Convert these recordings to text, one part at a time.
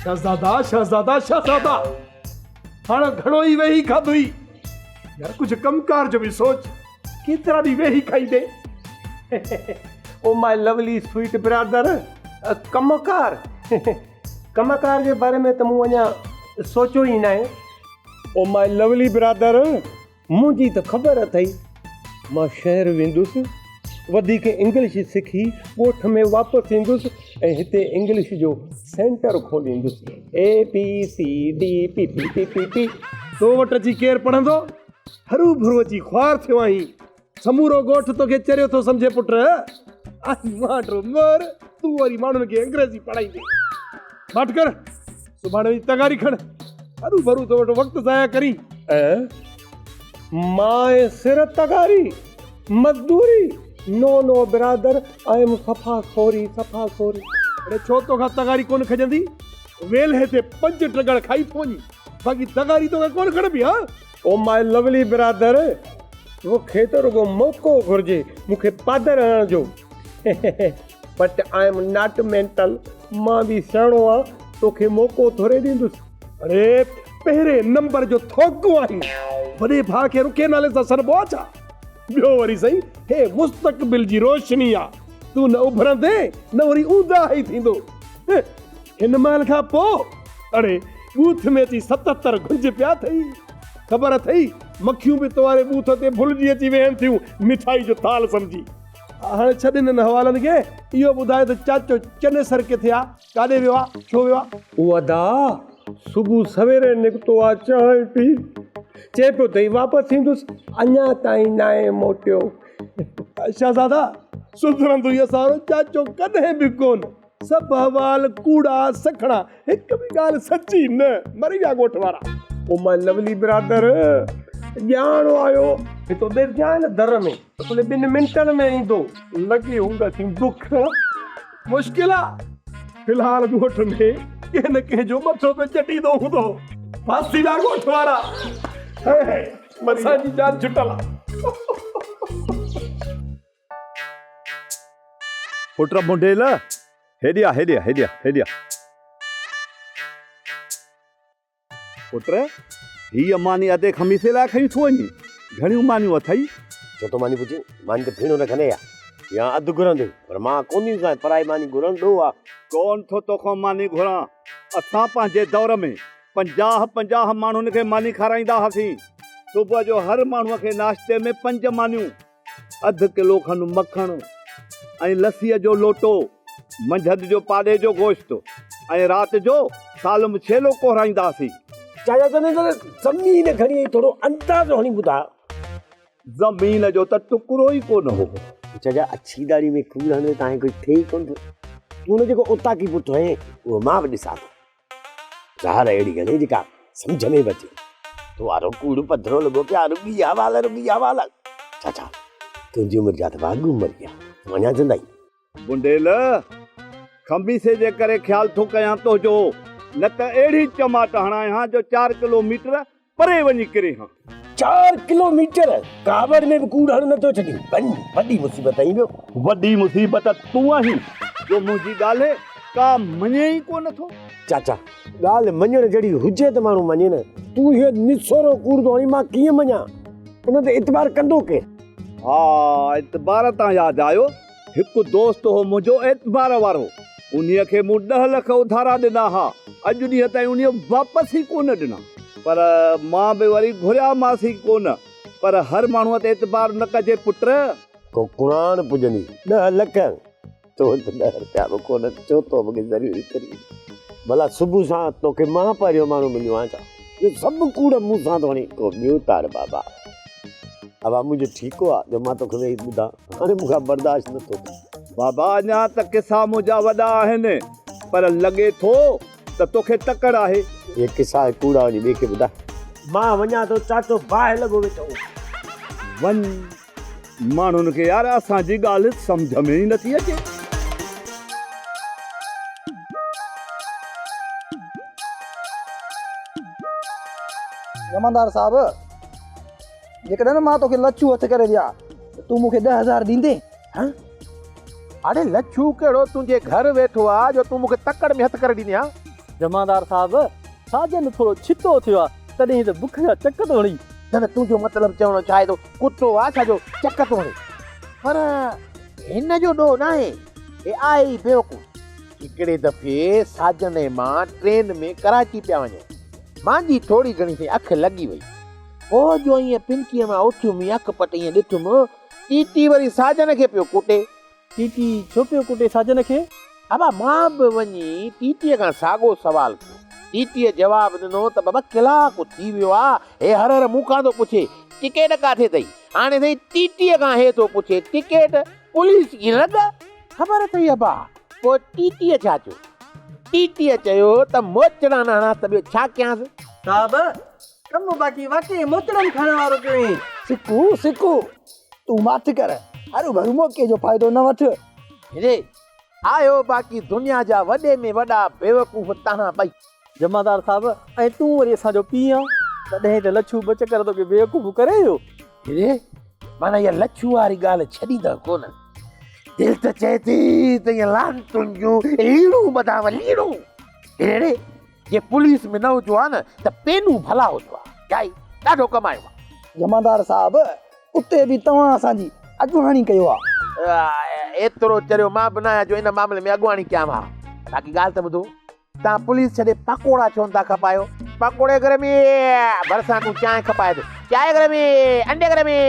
شهزادا شهزادا شهزادا هاڻ گهڻو ئي ويهي کاڌوئي. يار ڪجهه ڪم ڪار جو به سوچ. ڪيترا ڏينهن ويهي کائيندين؟ او ماء لولي سوئيٽ برادر، ڪم ڪار ڪم ڪار جي باري ۾ ته مون اڃا سوچيو ئي ناهي. او ماء لولي برادر، منهنجي ته خبر اٿئي، مان شهر ويندس، وڌيڪ انگلش سکي ڳوٺ ۾ واپس ايندس ۽ هتي انگلش جو سينٽر کوليندس. A B C D P P P P P. تو وٽ اچي ڪير پڙهندو؟ هروڀرو اچي خوار ٿيو آهين. سمورو ڳوٺ توکي چريو ٿو سمجهي پٽ. آهين مهانڊو مور، تون وري ماڻهن کي انگريزي پڙهائيندين. ماٺ ڪر، سڀاڻي وڃي تغاري کڻ. هروڀرو تو وٽ وقت ضايع ڪرين. ۽ مان ۽ سر تغاري، مزدوري، نو نو برادر، I am صفا سوري، صفا سوري. اڙي ڇو توکان تغاري ڪونه کڄندي؟ ويلهي تي پنج ٽڳڙ کائي ٿو وڃين، باقي تغاري توکان ڪونه کڻبي ها؟ او ماء لولي برادر، توکي ته رڳو موقعو گهرجي مون کي پادر هڻڻ جو. But I am not mental, مان به سياڻو آهيان، توکي موقعو ٿوري ڏيندس. اڙي پهرين نمبر جو ٿوڪو آهين، وڏي ڀاء کي رکي نالي سان سڏبو آ ڇا؟ ٻيو وري سائين هي مستقبل جي روشني آ، تون نه اڀرندين نه وري اونداهه ئي ٿيندو. هن مهل کان پوء اڙي ٻوٿ ۾ اچي 77 گهنج پيا اٿئي. خبر اٿئي مکيون به تو واري ٻوٿ تي ڀلجي اچي ويهن ٿيون مٺائي جو ٿالهه سمجهي. هاڻي ڇڏ انهن حوالن کي، اهو ٻڌاء ته چاچو چنيسر ڪٿي آ، ڪاڏي ويو آ، ڇو ويو آ؟ او ادا، صبح سويري نڪتو آ چانهه پي، چئي پيو ته واپس ايندس، اڃا تائين ناهي موٽيو. شهزادا، سڌرندو ئي اسان وارو چاچو ڪڏهن به ڪونه. سڀ احوال ڪوڙا سکڻا، هڪ به ڳالهه سچي نه، مري ويا ڳوٺ وارا. او ماء لولي برادر، ڄاڻ آيو. هتو ٻيرجان نه در ۾، اصل ٻن منٽن ۾ ايندو. لڳي هونداسين بک. مشڪل آ، في الحال ڳوٺ ۾ ڪنهن نه ڪنهن جو مٿو پيو چٽيندو هوندو. ڦاسي ويا ڳوٺ وارا. هي هي، اسان جي جان ڇٽل آ. پٽ منڊيل، هيڏي آ، هيڏي آ، هيڏي آ، هيڏي آ. پٽ، هيء ماني ادي خميسي لاء کنيون ٿو وڃين؟ گهڻيون مانيون اٿئي؟ ڇو ٿو ماني پڇين؟ ماني ته ڦيڻو رکندي آ يا اڌ گهرندي، پر مان ڪونه ڏيندوسانء، پرائي ماني گهرڻ ڏوهه آ. ڪونه ٿو توکان ماني گهران. اسان پنهنجي دور ۾ 50 50 ماڻهن کي ماني کارائيندا هئاسين. صبح جو هر ماڻهوء کي ناشتي ۾ پنج مانيون. اڌ ڪلو کن مکڻ ۽ لسيء جو لوٽو، منجهند جو پاڏي جو گوشت ۽ رات جو سالم ڇيلو ڪوهرائينداسين. چاچا چندر زمين گهڻي ۽ ٿورو اندازو هڻي ٻڌاء. زمين جو ته ٽڪرو ئي ڪونه هو. چاچا اڇي ڏاڙهي ۾ کوڙ هڻندي تانکي ڪجهه ٿئي ئي ڪونه ٿو. تون نه جيڪو اوطاقي پٽ آهين اهو مان به ڏسان ٿو. زال اهڙي گهڻي جيڪا سمجهه ۾ به اچي. تو وارو ڪوڙ پڌرو لڳو پيو آ، رڳي حوالا رڳي حوالا. چاچا تنهنجي عمر جا ته واڳون مري ويا، تون اڃا زنده آهين. بنڊيل، خميسي جي ڪري خيال ٿو ڪيان تنهنجو، نه ته اهڙي چماٽ هڻايان ها جو چار ڪلو ميٽر پري وڃي ڪري ها. چار ڪلو ميٽر! ڪاوڙ ۾ به ڪوڙ هڻ نه ٿو ڇڏين. وڃ، وڏي مصيبت آهين ٻيو. وڏي مصيبت تون آهين جو منهنجي ڳالهه ڪا مڃين ئي ڪونه ٿو. چاچا، ڳالهه مڃڻ جهڙي هجي ته ماڻهو مڃي نه. تون هيء نسورو ڪوڙ ٿو هڻين، مان ڪيئن مڃان؟ ان تي اعتبار ڪندو ڪير؟ ها، اعتبار تان ياد آيو، هڪ دوست هو منهنجو اعتبار وارو، انهيء کي مون ڏهه لک اڌارا ڏنا ها، اڄ ڏينهن تائين انهيء واپس ئي ڪونه ڏنا. پر مان به وري گهريامانس ئي ڪونه. پر هر ماڻهوء تي اعتبار نه ڪجي پٽ. ڪو قرآن پڄندي ڏهه لک، تو وٽ ته ڏهه رپيا به ڪونهن، ڇو تو مون کي ذليل ڪرين؟ ڀلا صبح سان توکي مان پهريون ماڻهو مليو آهيان ڇا، جو سڀ ڪوڙ مون سان ٿو هڻين؟ ڪو ٻيو تاڙ بابا. ابا منهنجو ٺيڪو آ جو مان توکي ويهي ٻڌان، هاڻي مون کان برداشت نه ٿو ٿئي. بابا اڃا ته قصا منهنجا وڏا آهن، پر لڳي ٿو ته توکي تڪڙ آهي. اهي قصا ۽ ڪوڙا وڃي ٻئي کي ٻڌاء. مان وڃان ٿو چاچو باهه لڳو ويٺو. وڃ، ماڻهن کي يار اسان جي ڳالهه سمجهه ۾ ئي نٿي اچي. زماندار صاحب! جيڪڏهن مان توکي لڇو هٿ ڪري ڏيان ته تون مون کي 10,000 ڏيندين؟ ها؟ اڙي لڇو ڪهڙو تنهنجي گهر ويٺو آ جو تون مون کي تڪڙ ۾ هٿ ڪري ڏيندين ها؟ جمعدار صاحب، ساجن ٿورو ڇتو ٿيو آ، تڏهن ته بک جا چڪ ٿو هڻي. نه نه تنهنجو مطلب چوڻ چاهي ٿو ڪتو آ ڇا جو چڪ ٿو هڻي. پر هن جو ڏوهه ناهي، هي آهي ئي بيوقوف. هڪڙي دفعي ساجن ۽ مان ٽرين ۾ ڪراچي پيا وڃون. مانجي ٿوري گهڻي سائين اک لڳي وئي. پوء جو ائين پنڪيء مان اٿيم ۽ اک پٽ ائين ڏٺم، ٽيٽي وري ساجن کي پيو ڪٽي. ٽيٽي ڇو پيو ڪٽي ساجن کي؟ ابا مان به وڃي ٽيٽيء کان ساڳو سوال ڪيو. ٽيٽيء جواب ڏنو ته بابا ڪلاڪ ٿي ويو آ، هي هر هر مون کان ٿو پڇي ٽڪيٽ ڪاٿي اٿئي؟ هاڻي سائين ٽيٽيء کان هي ٿو پڇي ٽڪيٽ، پوليس جي رڳ؟ خبر اٿئي ابا پوء ٽيٽيء ڇا چيو؟ ٽيٽيء چيو ته موچڙا نه هڻانس ته ٻيو ڇا ڪيانس؟ صاحب ڪم باقي واقعي موچڙن کائڻ وارو ڪيو اهين. سڪو سڪو تون ماٺ ڪر، هروڀرو موقعي جو فائدو نه وٺ. هيڏي آيو باقي دنيا جا وڏي ۾ وڏا بيوقوف توهان ٻئي. جمعدار صاحب ۽ تون وري اسان جو پيء آن، تڏهن ته لڇو ٻه چڪر توکي بيوقوف ڪري ويو. هيڏي معنيٰ اها لڇو واري ڳالهه ڇڏيندؤ ڪونه. دل ته چئي ٿي ته ائين لعنتن جون ليڙون ٻڌانء ليڙون. هيڏي جي پوليس ۾ نه هجو ها نه ته پينون ڀلا هجو ها. جائي ڏاڍو ڪمايو ها. جمعدار صاحب اتي به توهان اسان جي اڳواڻي ڪيو ها. ايترو چريو مان به ناهيان جو ان معاملي ۾ اڳواڻي ڪيان ها. باقي ڳالهه ته ٻڌو، توهان پوليس ڇڏي پڪوڙا ڇو نٿا کپايو؟ پڪوڙي گرمي، ڀرسان تون چانهه کپائي ٿو. چانهه گرمي، انڊي گرمي.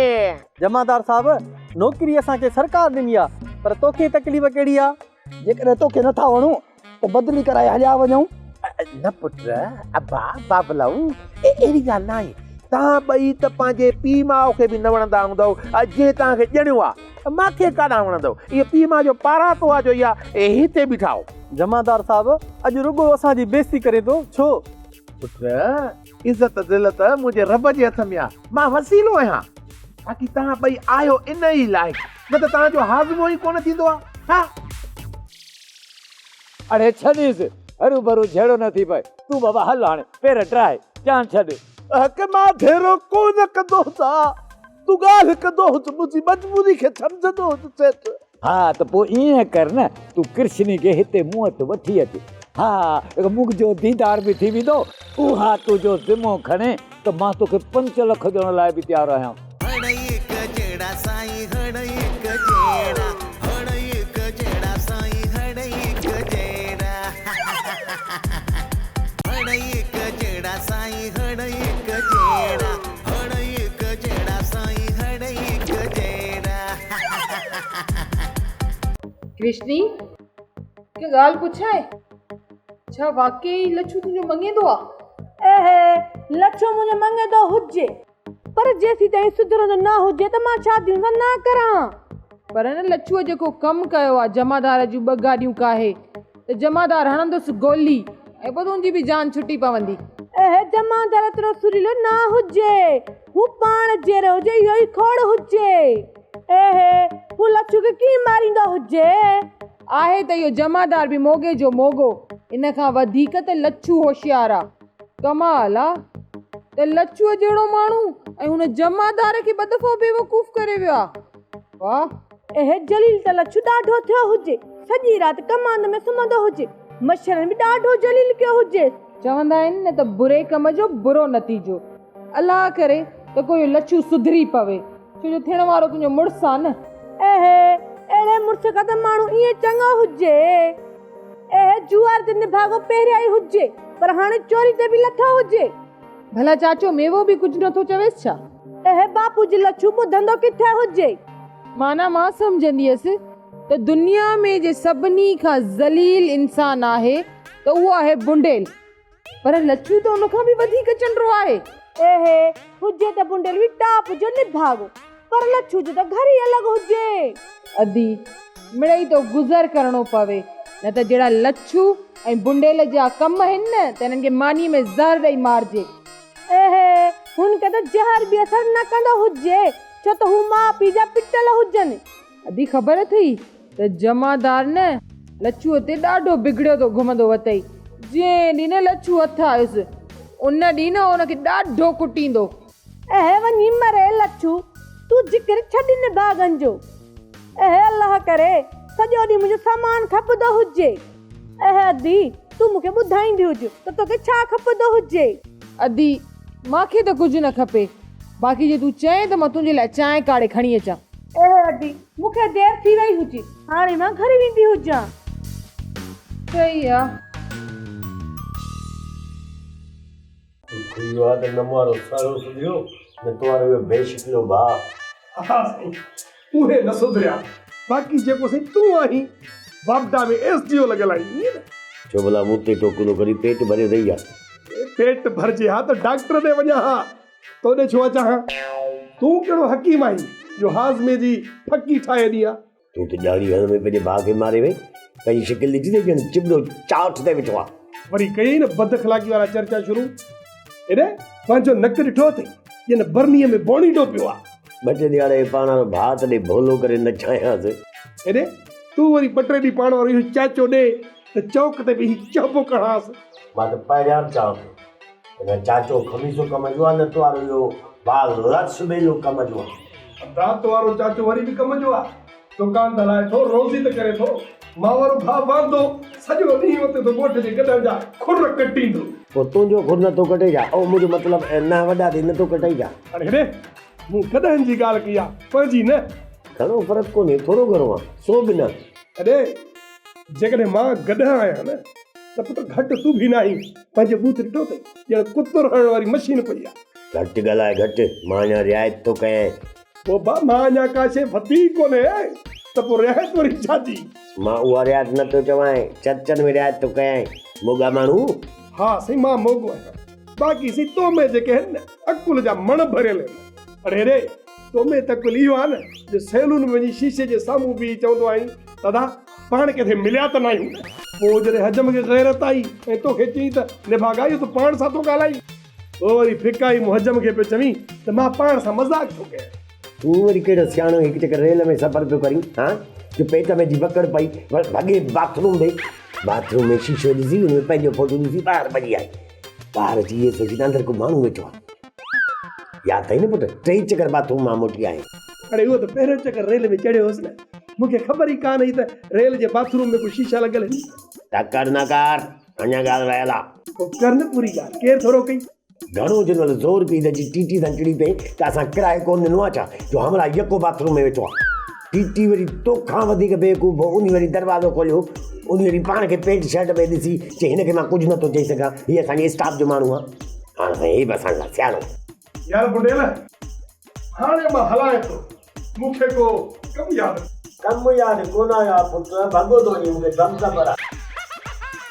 جمعدار صاحب، نوڪري اسان کي سرڪار ڏني آ، پر توکي تڪليف ڪهڙي آ؟ جيڪڏهن توکي نٿا وڻون ته بدلي ڪرائي هليا وڃون. نه پٽ، ابا، بابلئو، اهڙي ڳالهه ناهي. توهان ٻئي ته پنهنجي پيء ماء کي به نه وڻندا هوندؤ، جنهن توهان کي ڄڻيو آ. مان کي ڪاڏانهن وڻندؤ؟ اهو پيء ماء جو پاراتو آ جو اها هتي بيٺا آهو. جمعدار صاحب، اڄ رڳو اسان جي بيعزتي ڪرين ٿو، ڇو؟ پٽ، عزت ذلت منهنجي رب جي هٿ ۾ آ، مان وسيلو آهيان. باقي توهان ٻئي آهيو ان ئي لائق، نه ته توهان جو هاضمو ئي ڪونه ٿيندو آ. ها! اڙي ڇڏيس، هروڀرو جهيڙو نه ٿي پئي. تون بابا هل هاڻي، پير ٽراهي، چانهه ڇڏ. حق مان ڍيرو ڪونه ڪندو هوس ها، تون ڳالهه ڪندو هوس، منهنجي مجبوري کي سمجهندو هوس سيٺ. ها ته پوء ائين ڪر نه، تون ڪرشني کي هتي مون وٽ وٺي اچ. ها، منهنجو ديدار به ٿي ويندو. اها تنهنجو ذمو کڻي ته مان توکي پنج لک ڏيڻ لاء به تيار آهيان. هڙئي هڪ جهڙا سائين هڙئي هڪ جهڙا هڙئي هڪ جهڙا سائين هڙئي هڪ جهڙا هڙئي هڪ جهڙا سائين هڙئي هڪ جهڙا هڙئي هڪ جهڙا سائين هڙئي هڪ جهڙا. ڪرشني، هڪ ڳالهه پڇانء؟ ڇا واقعي لڇو تنهنجو مڱيندو آ؟ اهي، لڇو منهنجو مڱيندو هجي، پر جيسيتائين سڌرندو نه هجي ته مان شادي هن سان نه ڪران. پر هن لڇوء جيڪو ڪم ڪيو آ، جمعدار جون ٻه گاڏيون ڪاهي، ته جمعدار هڻندس گولي ۽ پوء تنهنجي به جان ڇٽي پوندي. اهي، جمعدار ايترو سريلو نه هجي، هو پاڻ جيئرو هجي اهو ئي کوڙ هجي. اهي، هو لڇو کي ڪيئن ماريندو هجي. آهي ته اهو جمعدار به موڳي جو موڳو، ان کان وڌيڪ ته لڇو هوشيار آ. ڪمال آ ته لڇوء جهڙو ماڻهو ۽ هن جمعدار کي ٻه دفعا بيوقوف ڪري ويو آ. واهه! اهي جليل ته لڇو ڏاڍو ٿيو هجي، سڄي رات ڪماند ۾ سمهندو هجي، مڇرن به ڏاڍو جليل ڪيو هجيس. چوندا آهن نه ته بري ڪم جو برو نتيجو. الله ڪري ته ڪو اهو لڇو سڌري پوي، ڇو جو ٿيڻ وارو تنهنجو مڙس آ نه. اهي، اهڙي مڙس کان ته ماڻهو ائين چڱو هجي. اهي، جوئر تي نڀاڳو پهريائين ئي هجي، پر هاڻي چوري تي به لٿو هجي. ڀلا چاچو ميوو به ڪجهه نٿو چويس ڇا؟ اهي، باپو جي لڇو ٻڌندو ڪٿي هجي. معنيٰ مان سمجهندي هيس ته دنيا ۾ جي سڀني کان ذليل انسان آهي ته اهو آهي بنڊيل. پر لڇو ته ان کان به وڌيڪ چنڊو آهي. اهي، هجي ته بنڊيل به ٽاپ جو نڀاڳو، پر لڇو جو ته گهر ئي الڳ هجي. ادي، مڙئي تو گذر ڪرڻو پوي، نه ته جهڙا لڇو ۽ بنڊيل جا ڪم هن نه ته هنن کي مانيء ۾ زهر ڏئي مارجي. اهي، هن کي ته زهر به اثر نه ڪندو هجي، ڇو ته هو ماء پيء جا پٽل هجن. ادي خبر اٿئي ته جمعدار نه لڇوء تي ڏاڍو بگڙيو ٿو گهمندو وتئي. جنهن ڏينهن نه لڇو هٿ آيس، ان ڏينهن نه ان کي ڏاڍو ڪٽيندو. اهي وڃي مري لڇو، تون ذڪر ڇڏ نڀاڳن جو. اهي الله ڪري سڄو ڏينهن منهنجو سامان کپندو هجي. اهي ادي، تون مون کي ٻڌائيندي هج ته توکي ڇا کپندو هجي. ادي، مان کي ته ڪجهه نه کپي، باقي جي تون چئين ته مان تنهنجي لاء چانهه ڪاڙهي کڻي اچان. اهي ادي، مون کي دير ٿي وئي هجي، هاڻي مان گهر ويندي هجان. صحيح آ. ڏک اهو آ ته نه مون وارو سهرو سڌريو نه تو وارو اهو بي شڪلو ڀاء. ها سائين اهي نه سڌريا باقي جيڪو سائين تون آهين واپڊا ۾ ايس ڊي او لڳل آهين ائين نه. ڇو ڀلا مون تي ٽوڪ ٿو ڪرين پيٽ ڀريو اٿئي ڇا. پيٽ ڀرجي ها ته ڊاڪٽر ڏي وڃان ها تو ڏي ڇو اچان ها. تون ڪهڙو حڪيم آهين جو هاضمي جي ڦڪي ٺاهي ڏين ها. تون ته ڄاڙي هڻ ۾ پنهنجي ڀاء کي ماري وئين. پنهنجي شڪل ڏٺي اٿئي ڄڻ چٻرو چاٺ تي ويٺو آ. وري ڪيئي نه بد اخلاقي وارا چرچا شروع. هيڏي پنهنجو نڪ ڏٺو اٿئي ڄڻ برنيء ۾ بوڻيڊو پيو آ. ٻه ٽي ڏهاڙا هي پاڻ وارو ڀاء ته ڏي ڀولو ڪري نچايانس. هيڏي تون وري ٻه ٽي ڏينهن پاڻ وارو اهو چاچو ڏي ته چوڪ تي بيهي چهبو ڪڍانس. مان ته پهريان به چوان پيو ته نه چاچو خميسو ڪم جو آ نه تو وارو اهو ڀاء لڇ ٻيلو ڪم جو آ. ادا تو وارو چاچو وري به ڪم جو آ. دڪان ته هلائي ٿو، روزي ته ڪري ٿو. مان وارو ڀاء واندو سڄو ڏينهن اتي ٿو ڳوٺ جي گڏهن جا کر ڪٽيندو. پوء تنهنجو کر نٿو ڪٽي ڇا؟ او منهنجو مطلب ننهن وڏا ٿي نٿو ڪٽئي ڇا؟ اڙي هيڏي مون گڏهن جي ڳالهه ڪئي آ، پنهنجي نه. گهڻو فرق ڪونهي، ٿورو گهڻو آ، سو به نه. اڙي جيڪڏهن مان گڏهه آهيان نه ته پٽ گهٽ تون به ناهين. پنهنجي ٻوٿ ڏٺو اٿئي ڄڻ ڪتر هڻڻ واري مشين پئي آ. گهٽ ڳالهاء گهٽ، مان اڃا رعايت ٿو ڪيانء. بابا مان اڃا ڪا شيء ورتي ئي ڪونهي ته پوء رعايت وري ڇا جي؟ مان اها رعايت نه ٿو چوانء، چرچن ۾ رعايت ٿو ڪيانء، موڳا ماڻهو. ها سائين مان موڳو آهيان، باقي سائين تو ۾ جيڪي آهن نه عقل جا مڻ ڀريل آهن. اڙي ري تو ۾ ته عقل اهو آهي نه جو سيلون ۾ وڃي شيشي جي سامهون بيهي چوندو آهين دادا پاڻ ڪٿي مليا ته ناهيون نه. پوء جڏهن حجم کي غيرت آئي ۽ توکي چيائين ته نڀاڳا اهو ته پاڻ سان ٿو ڳالهائين. پوء وري ڦڪائي مون حجم کي پيو چوين ته مان پاڻ سان مذاق ٿو ڪيان. تون وري ڪهڙو سياڻو هڪ چڪر ريل ۾ سفر پيو ڪرين هان جو پيٽ ۾ جي وڪڙ پئي ڀڳي باٿ روم ڏي. باٿ روم ۾ شيشو ڏسي ان ۾ پنهنجو فوٽو ڏسي ٻاهر ڀڄي آئي. ٻاهر اچي اهي سوچي ته اندر ڪو ماڻهو ويٺو آهي. ياد اٿئي نه پٽ ٽئي چڪر باٿ روم مان موٽي آئين. اڙي اهو ته پهريون چڪر ريل ۾ چڙهيو هوس نه. مون کي خبر ئي ڪانه هئي ته ريل جي باٿ روم ۾ ڪو شيشا لڳل آهن. تڪڙ نه ڪر، اڃا ڳالهه رهيل آ. پوء ڪر نه پوري ڳالهه، ڪير ٿو روڪئي؟ گهڻو جنهن مهل زور پئي ته جي ٽي ٽي سان چڙي پئي ته اسان ڪرايو ڪونه ڏنو آ ڇا جو همراهه يڪو باٿ روم ۾ ويٺو آ. ٽي ٽي وري توکان وڌيڪ بيوقوف هو، انهي وري دروازو کوليو، انهي وري پاڻ کي پينٽ شرٽ ۾ ڏسي چي هن کي مان ڪجهه نٿو چئي سگهان، هي اسان جي اسٽاف جو ماڻهو آ. هاڻ سائين هي به اسان کان سياڻو. يار بنڊيل هاڻي مان هلانء ٿو مون کي ڪو ڪم ياد. ڪم ياد ڪونه آيو آ پٽ ڀڳو ٿو وڃين مون کي سڀ خبر آ.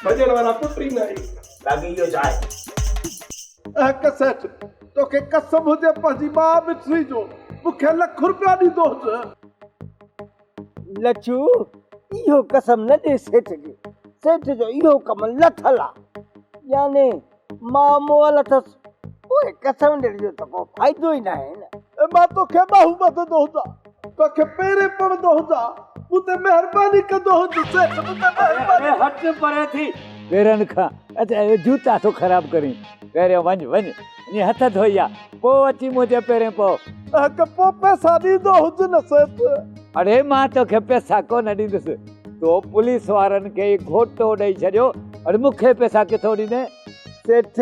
ڀڄڻ وارا پٽ ئي نه آهيون. باقي اهو ڇا آهي. اهڪ سيٺ توکي قسم هجي پنهنجي ماء مٺڙي جو مون کي لک روپيا ڏيندو هج. لڇو اهو قسم نه ڏي سيٺ کي سيٺ جو اهو ڪم لٿل آ يعني مان مئل اٿس، پوء قسم ڏيڻ جو ته ڪو فائدو ئي ناهي نه. اي مان توکي ٻانهون ٻڌندو هجان، توکي پيرين پوندو هجان، مون تي مهرباني ڪندو هج سيٺ، مون تي مهرباني. اڙي هٽ پري ٿي پيرن کان، اچ اهي جوتا ٿو خراب ڪرين، پهريون وڃ وڃ وڃي هٿ ڌوئي آ، پوء اچي منهنجي پيرين پئو. اهڪ پوء پئسا ڏيندو هج نه سيٺ. اڙي مان توکي پئسا ڪونه ڏيندس، تو پوليس وارن کي ئي گهوٽو ڏئي ڇڏيو، اڙي مون کي پئسا ڪٿو ڏيندين؟ سيٺ،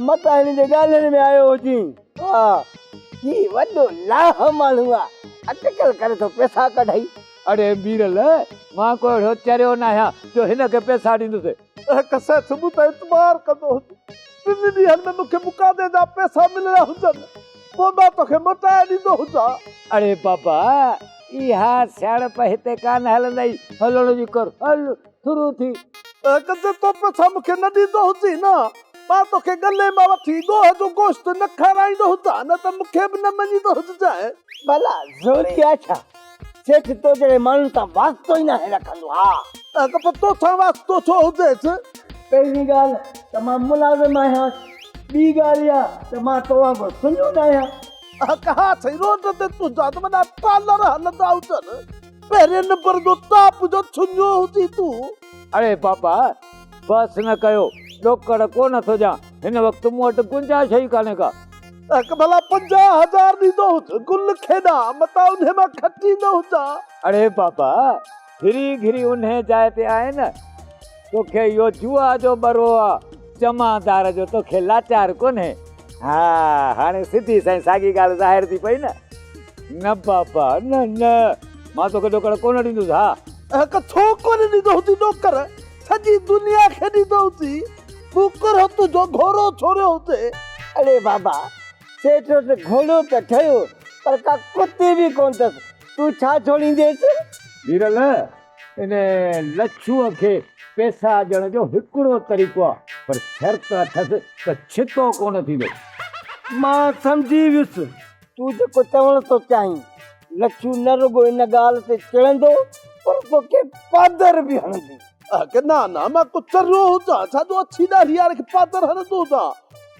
متان هن جي ڳالهين ۾ آيو هجين. ها، هي وڏو لاهه ماڻهو آ، اٽڪل ڪري ٿو پئسا ڪڍائي. اڙي ميرل، مان ڪو اهڙو چريو ناهيان جو هن کي پئسا ڏيندس. هڪ سيٺ مون تي اعتبار ڪندو هجي، ٽن ڏينهن ۾ مون کي مقادي جا پئسا ملڻا هجن، پوء مان توکي موٽائي ڏيندو هجان. اڙي بابا، اها سياڻپ هتي ڪانه هلندئي، هلڻ جي ڪر، هل، ٿرو ٿي. هڪ جي تون پئسا مون کي نه ڏيندو هجين نه، مان توکي ڳلي مان وٺي ڳوهه جو گوشت نه کارائيندو هجان نه ته مون کي به نه مڃيندو هججانء. ڀلا زوري آ ڇا؟ سيٺ تو جهڙي ماڻهن سان واسطو ئي ناهي رکندو ها. ته پوء توسان واسطو ڇو هجيس؟ پهرين ڳالهه ته مان ملازم آهيان، ٻي ڳالهه اها ته مان تو وانگر سڃو ناهيان. ها سائين روڊ تي تنهنجا ته وڏا پارلر هلندا هجن، پهرين نمبر جو ٽاپ جو ڇڃو هجين تون. اڙي بابا بس نه ڪيو، ڏوڪڙ ڪونه ٿو ڏيان، هن وقت مون وٽ گنجائش ئي ڪانهي ڪا. هڪ ڀلا 50,000 ڏيندو هج، گل کيڏان، متان انهي مان کٽيندو هجان. اڙي بابا، ڦري گهري انهي جاء تي آهين نه. توکي اهو جوا جو ٻرو آ، جمعدار جو توکي لاچار ڪونهي. ها هاڻي سڌي سائين ساڳي ڳالهه ظاهر ٿي پئي نه. نه بابا نه نه، مان توکي ڏوڪڙ ڪونه ڏيندس ها. هڪ ڇو ڪونه ڏيندو هجين ڏوڪڙ، سڄي دنيا کي ڏيندو هجين، مون ڪرهو تنهنجو گهوڙو ڇوڙيو هجي. اڙي بابا، سيٺ وٽ گهوڙو ته ٺهيو پر ڪا ڪتي به ڪونه اٿس، تون ڇا ڇوڙينديس؟ ويرل، ان لڇوء کي پئسا ڏيڻ جو هڪڙو طريقو آ، پر شرط اٿس ته ڇتو ڪونه ٿيندو. مان سمجهي ويس، تون جيڪو چوڻ ٿو چاهين. لڇو نه رڳو ان ڳالهه تي چڙندو پر توکي پادر به هڻندي. اهڪ نه نه، مان ڪو چريو هجان ڇا جو اڇي ڏاڙهي واري کي پادر هڻندو هجان.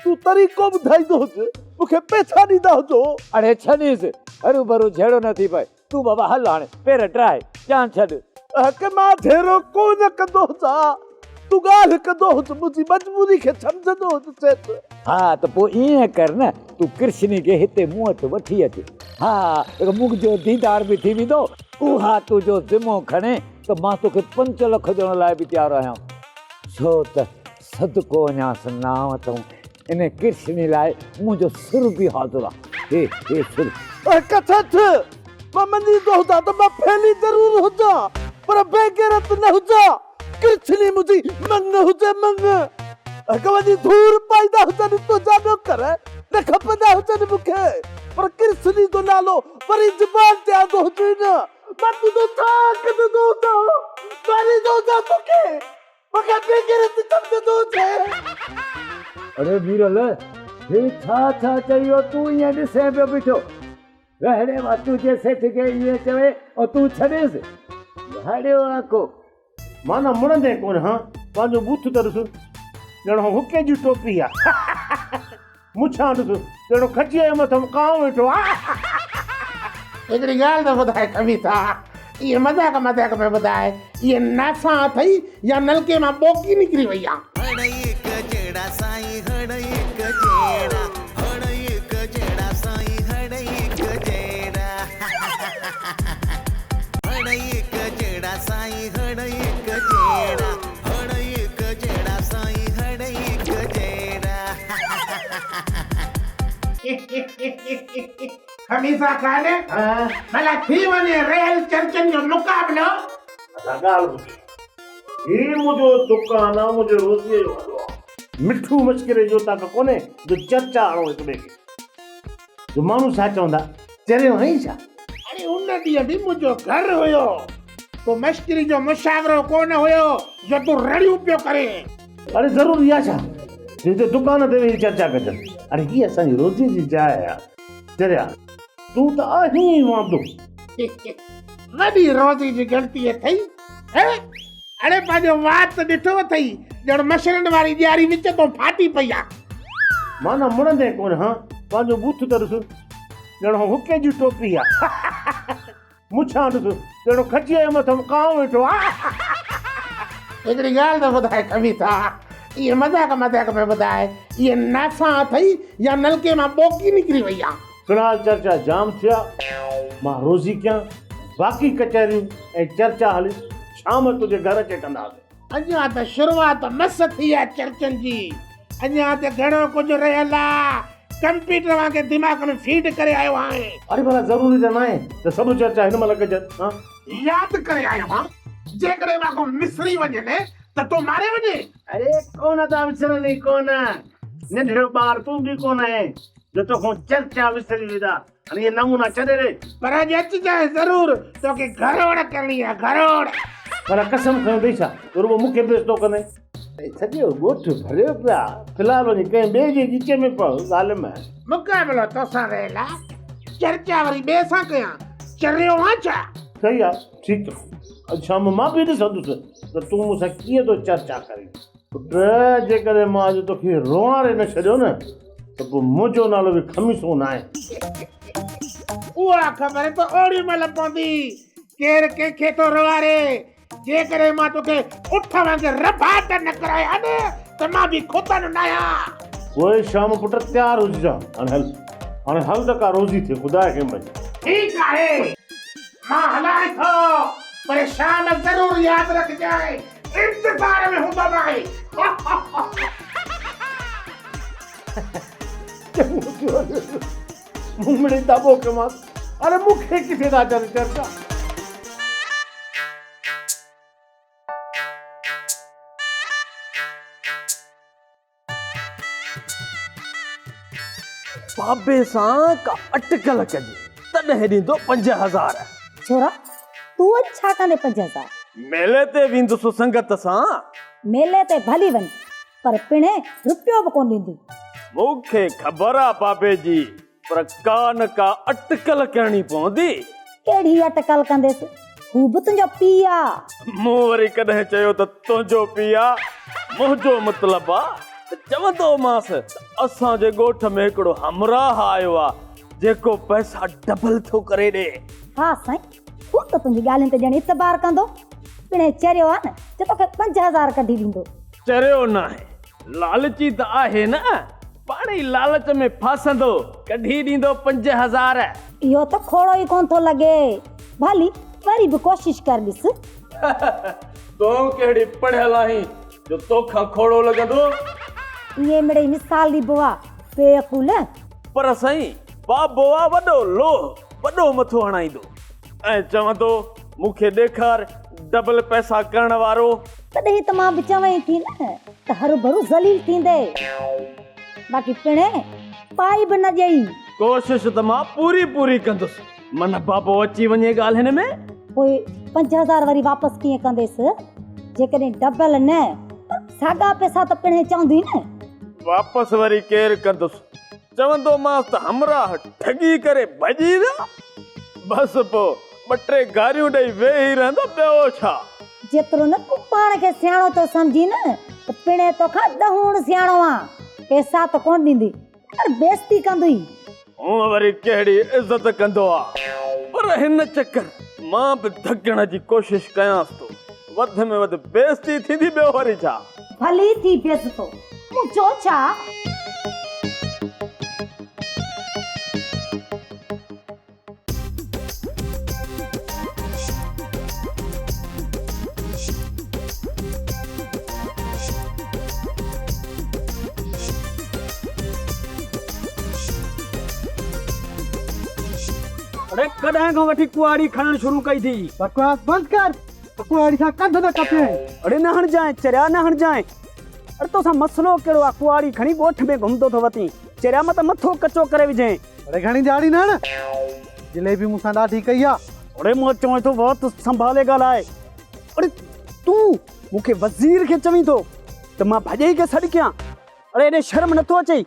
تون طريقو ٻڌائيندو هج، مون کي پئسا ڏيندا هجو. اڙي ڇڏينس، هروڀرو جهيڙو نه ٿي پئي. تون بابا هل هاڻي، پير ڊاهه، جان ڇڏ. اهڪ مان جهيڙو ڪو نه ڪندو هجان، تون ڳالهه ڪندو هج، منهنجي مجبوري کي سمجهندو هج سيٺ. ها ته پوء ائين ڪر نه، تون ڪرشني کي هتي مون وٽ وٺي اچ. ها منهنجو ديدار به ٿي ويندو. اها تنهنجو ذمو کڻي ته مان توکي 5 لک ڏيڻ لاء به تيار آهيان. ڇو ته صدقو وڃانس نانء تون، ان ڪرشني لاء منهنجو سر به حاضر آ. هي هي سر. اهڪ سيٺ، مان مڃيندو هجان ته مان ڦيلي ضرور هجان، پر بي غيرت نه هجان. ڪرشني منهنجي مڱ هجي مڱ. اهڪ وڃي ڌوڙ پائيندا هجن تنهنجا نوڪر، نه کپندا هجن مون کي، پر ڪرشني جو نالو وري زبان تي آندو هجين نه، مان تنهنجو ڇا ڪڍندو هجان، ماريندو هجان توکي. مون کي بي غيرت سمجهندو هجي. اڙي ويرل، هي ڇا ڇا چئي ويو، تون ائين ڏسين پيو بيٺو. رهڙي مان تنهنجي سيٺ کي ائين چوي ۽ تون ڇڏينس؟ رهڙيو آ ڪو. معنيٰ مڙندين ڪونه هان، پنهنجو ٻوٿ ته ڏس، ڄڻ حقي جي ٽوپي آ. مڇان ڏس، ڄڻ کجيء جي مٿان ڪانء ويٺو آ. هڪڙي ڳالهه ته ٻڌاء ڪويتا، اهي مذاق مذاق ۾ ٻڌاء، اهي ناسا اٿئي يا نلڪي مان ٻوڪي نڪري وئي آ؟ هڙئي هڪ جهڙا سائين هڙئي هڪ جهڙا هڙئي هڪ جهڙا سائين هڙئي هڪ جهڙا هڙئي هڪ جهڙا سائين هڙئي هڪ جهڙا هڙئي هڪ جهڙا سائين هڙئي هڪ جهڙا. خميسا خان، ڀلا ٿي وڃي رهيل چرچن جو مقابلو. ادا ڳالهه ٻڌ، هي منهنجو دڪان آ، منهنجي روزيء جو اڏو آ. مٺو مشڪري جو تاڪ ڪونهي جو چرچا هڻو هڪ ٻئي کي. جو ماڻهو ڇا چوندا، چريو آهين ڇا؟ اڙي ان ڏينهن به منهنجو گهر هيو، ڪو مشڪري جو مشاورو ڪونه هيو جو تون رڙيون پيو ڪرين. اڙي ضروري آ ڇا جو هتي دڪان تي ويهي چرچا ڪجن؟ اڙي هي اسان جي روزيء جي جاء آ. چريا، تون ته آهين ئي واندو. وڏي روزي جي ڳڻتي اٿئي، هي؟ اڙي پنهنجو وات ڏٺو اٿئي، ڄڻ مشرن واري ڄاري وچ تون ڦاٽي پئي آ. معنيٰ مڙندين ڪونه هان، پنهنجو ٻوٿ ته ڏس، ڄڻ حقي جي ٽوپي آ. مڇان ڏس، ڄڻ کجيء جي مٿان ڪانء ويٺو آ. هڪڙي ڳالهه ته ٻڌاء ڪويتا، اهي مذاق مذاق ۾ ٻڌاء، اهي ناسا اٿئي يا نلڪي مان ٻوڪي نڪري وئي آ؟ في الحال چرچا جام ٿيا، مان روزي ڪيان، باقي ڪچهريون ۽ چرچا هلي شام تنهنجي گهر اچي ڪنداسين. اڃا ته شروعات مس ٿي آ چرچن جي، اڃا ته گهڻو ڪجهه رهيل آ، ڪمپيوٽر وانگي دماغ ۾ فيڊ ڪري آيو آهين. اڙي ڀلا ضروري ته ناهي ته سڀ چرچا هن مهل ڪجن ها. ياد ڪري آيو آهان، جيڪڏهن مان کان وسري وڃين ته تون ماري وڃين. اڙي ڪونه ٿا وسرن ئي ڪونه، ننڍڙو ٻار تون به ڪونه آهين جو توکان چرچا وسري ويندا. هاڻي اهي نمونا ڇڏي ڏي. پر اڄ اچجانء ضرور، توکي گهروڙ ڪرڻي آهي، گهروڙ. ڀلا قسم کنيو اٿئي ڇا جو رڳو مون کي بيستو ڪندين؟ سڄو ڳوٺ ڀريو پيو آ، في الحال وڃي ڪنهن ٻئي جي ڳچيء ۾ پئو، ظالم. مقابلو توسان رهيل آ، چرچا وري ٻئي سان ڪيان، چريو آن ڇا؟ صحيح آ، ٺيڪ آ، اڄ شام مان به ڏسندس ته تون مون سان ڪيئن ٿو چرچا ڪرين. پٽ، جيڪڏهن مان اڄ توکي روئاري نه ڇڏيو نه ته پوء منهنجو نالو به خميسو ناهي. اها خبر ته اوڏي مهل پوندي، ڪير ڪنهن کي ٿو روئاري. جيڪڏهن مان توکي اٺ وانگر رڀاٽ نه ڪرايان نه ته مان به خودن ناهيان. پوء شام پٽ تيار هججان. هاڻي هل، هاڻي هل ته ڪا روزي ٿئي، خدا کي مڃ. ٺيڪ آهي، مان هلان ٿو، پر شام ضرور ياد رکجانء. انتظار ۾ هوندو مانء. چڱو ٿيو مون مڙئي داٻو ڪيومانس. اڙي مون کي ڪٿي ٿا اچن چرچا. بابي سان ڪا اٽڪل ڪجي تڏهن ڏيندو 5000. ڇورا تون اڄ ڇا ڪندين 5000؟ ميلي تي ويندس سنگت سان. ميلي تي ڀلي وڃ پر پڻهين رپيو به ڪونه ڏيندي. مون کي خبر آ بابي جي پر ڪا نه ڪا اٽڪل ڪرڻي پوندي. ڪهڙي اٽڪل ڪنديس هو به تنهنجو پيء آ. مون وري ڪڏهن چيو ته تنهنجو پيء آ؟ منهنجو مطلب آ ته چوندومانس ته اسان جي ڳوٺ ۾ هڪڙو همراهه آيو آ جيڪو پئسا ڊبل ٿو ڪري ڏي. ها سائين، هو ته تنهنجي ڳالهين تي ڄڻ اعتبار ڪندو. پڻهين چريو آ نه جو توکي 5000 ڪڍي ڏيندو. چريو ناهي، لالچي ته آهي نه. پاڻ ئي لالچ ۾ ڦاسندو، ڪڍي ڏيندو 5000. اهو ته کوڙو ئي ڪونه ٿو لڳي. ڀلي وري به ڪوشش ڪر ڏس. تون ڪهڙي پڙهيل آهين جو توکان کوڙو لڳندو. ائين مڙئي مثال ڏبو آ، بيعقول. پر سائين بابو آ وڏو لوهه، وڏو مٿو هڻائيندو ۽ چوندو مون کي ڏيکار ڊبل پئسا ڪرڻ وارو. تڏهن ته مان به چوين ٿي نه ته هروڀرو ذليل ٿيندي. باقي پڻهين پائي به نه ڏئي. ڪوشش ته مان پوري پوري ڪندس. من بابو اچي وڃي ڳالهين ۾. پوء 5000 وري واپس ڪيئن ڪنديس؟ جيڪڏهن ڊبل نه پر ساڳا پئسا ته پڻهين چوندين نه. واپس وري ڪير ڪندس؟ چوندومانس ته همراهه ٺڳي ڪري ڀڄي ويا. بس پوء ٻه ٽي گاريون ڏئي ويهي رهندو ٻيو ڇا. جيترو نه تون پاڻ کي سياڻو ٿو سمجهين نه ته پڻهين توکان ڏهوڻ سياڻو آ. پئسا ته ڪونه ڏيندي پر بيعزتي ڪندوئي. هونء وري ڪهڙي عزت ڪندو آ. پر هن چڪر مان به ڌڪڻ جي ڪوشش ڪيانس ٿو. وڌ ۾ وڌ بيعزتي ٿيندي ٻيو وري ڇا. ڀلي ٿي بيعزتو. مون چيو ڇا؟ اڙي ڪڏهن کان وٺي ڪهاڙي کڻڻ شروع ڪئي ٿي؟ بڪواس بند ڪر، ڪهاڙي سان ڪنڌ نه ڪپين. اڙي نه هڻجانء چريا نه هڻجانء. اڙي توسان مسئلو ڪهڙو آ ڪهاڙي کڻي ڳوٺ ۾ گهمندو ٿو وتين. چريا متان مٿو ڪچو ڪري وجهين. اڙي گهڻي ڄاڙي نه هڻ، جليبي مون سان ڏاڍي ڪئي آ. اڙي مان چوين ٿو وات سنڀالي ڳالهاء. اڙي تون مون کي وزير کي چوين ٿو ته مان ڀڄئي کي سڏ ڪيان. اڙي ايڏي شرم نٿو اچئي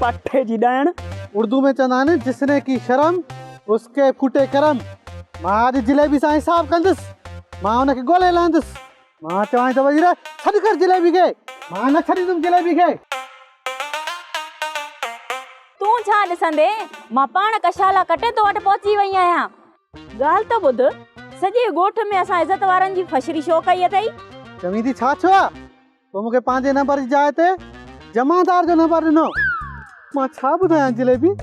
پاٺي جي ڏائڻ. اردو ۾ چوندا آهن جس ني ڪي شرم اس ڪي ڦوٽي ڪرم. مان اڄ جليبي سان حساب ڪندس. مان ان کي ڳولي لهندس. مان چوانء ٿو وزير ڇڏ ڪر جليبي کي. مان نه ڇڏيندم جليبي کي. تون ڇا ڏسندين، مان پاڻ ڪشالا ڪٽي تو وٽ پهچي وئي آهيان. ڳالهه ته ٻڌ، سڄي ڳوٺ ۾ اسان عزت وارن جي فشري شو ڪئي اٿئي. چوين ٿي ڇا ڇو آ؟ تو مون کي پنهنجي نمبر جي جاء تي جمعدار جو نمبر ڏنو. مان ڇا ٻڌايان جليبي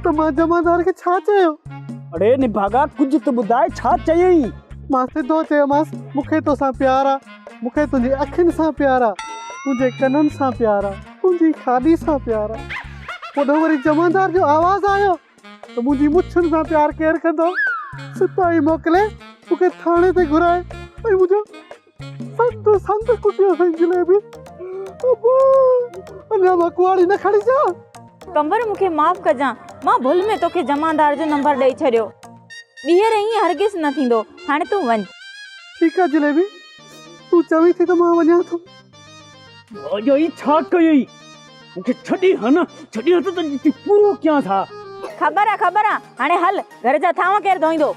ته مان جمعدار کي ڇا چيو؟ اڙي نڀاڳا ڪجهه ته ٻڌاء ڇا چيئي؟ مان سڌو چيومانس مون کي توسان پيار آ، مون کي تنهنجي اکين سان پيار آ، تنهنجي ڪنن سان پيار آ، تنهنجي کاڏي سان پيار آ. هوڏانهن وري جمعدار جو آواز آيو ته منهنجي مڇن سان پيار ڪير ڪندو؟ سپاهي موڪلي مون کي ٿاڻي تي گهرائي ۽ منهنجو سنڌ سنڌ ڪٽيو سائين جليبي ابا اڃا مان ڪهاڙي نه کڻي جا. قمبر مون کي معاف ڪجان مان ڀل ۾ توکي جمعدار جو نمبر ڏئي ڇڏيو ٻيهر ائين هرگز نه ٿيندو هاڻي تون وڃ. ٺيڪ آ جليبي تون چوين ٿي ته مان وڃان ٿو. ڀاڄائي ڇا ڪيئي مون کي ڇڏي ها نه ڇڏي ها ته تنهنجي پورو ڪيانس ها. خبر آ خبر آ هاڻي هل گهر جا ٿانو ڪير ڌوئيندو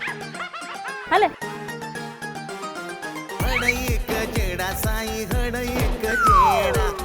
هل. هڙئي هڪ جهڙا سائين هڙئي هڪ جهڙا.